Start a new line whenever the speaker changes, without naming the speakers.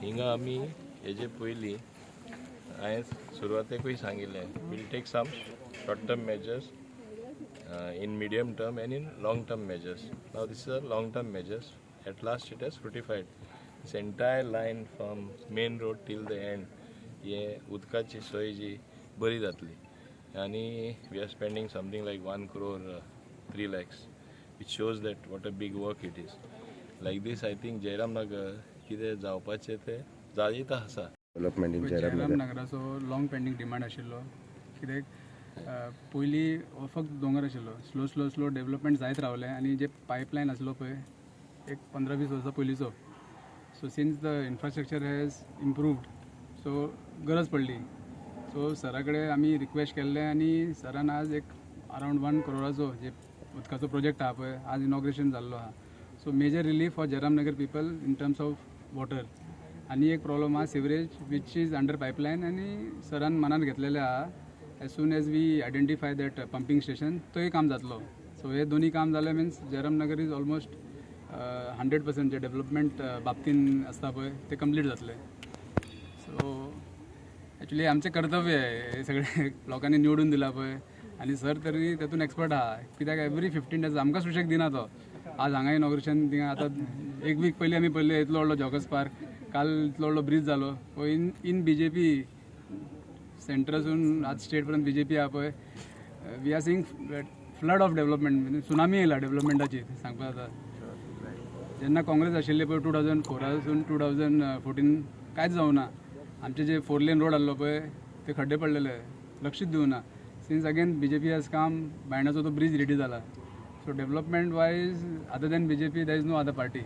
हिंगा आमी हेजे पयलीं हांवें सुरवातेकूय सांगिल्लें, we'll take some short term measures, in medium term and in long term measures. Now this is a long term measures. At last it has fructified. This entire line from main road till the end हे उदकाची सोय जी बरी जातली आनी we are spending something like 1 crore 3 lakhs, which shows that what a big work it is. Like this, I think Jairam Nagar कितें जावपाचें तें जायत आसा.
Development in Jairam
Jairam
Nagar.
नगराचो लाँग पेंडींग डिमांड आशिल्लो, कित्याक पयलीं हो फक्त दोंगर आशिल्लो. स्लो स्लो स्लो डेव्हलपमेंट जायत रावलें आनी जे पायपलायन आसलो पळय एक 15-20 वर्सां पयलींचो, so since the infrastructure has improved, so गरज पडली. सो सरा कडेन आमी रिक्वेस्ट केल्लें आनी सरान आज एक अरावंड 1 करोडाचो जे उदकाचो प्रोजेक्ट आहा पळय, आज इनॉग्रेशन जाल्लो आहा. So major relief for Jairam Nagar people in terms of water. आनी एक प्रॉब्लम आहा sewerage, which is under pipeline, आनी सरान मनान घेतलेलें आहा, as soon as we identify that pumping station, तोय काम जातलो. सो हे दोनी काम जालें means Jairam Nagar is almost 100% J development बाबतीन आसता पळय ते कंप्लीट जातलें. सो एक्चुली आमचें कर्तव्य आहे हे सगळे लोकांनी निवडून दिला पळय आनी सर तरी तेतून एक्सपर्ट आहा, कित्याक एवरी 15 डेज आमकां सुशेग दिना तो. आज हांगा इनॉग्रेशन, थिंगा आतां एक वीक पयलीं आमी पळयलें इतलो व्हडलो जॉगर्स पार्क, काल इतलो व्हडलो ब्रीज जालो. इन बीजेपी सेंटरासून आज स्टेट पर्यंत बीजेपी आहा पळय, we are seeing flood of development, tsunami येयला डेव्हलपमेंटाची सांगपा जाता. जेन्ना काँग्रेस आशिल्ले पळय 2004आसून 2014, कांयच जावना. आमचे जे फोर लेन रोड आहलो पळय ते खड्डे पडलेले, लक्षूच दिवना. Since again BJP has come, बायणाचो तो ब्रीज रेडी जाला. So development wise, other than BJP, there is no other party.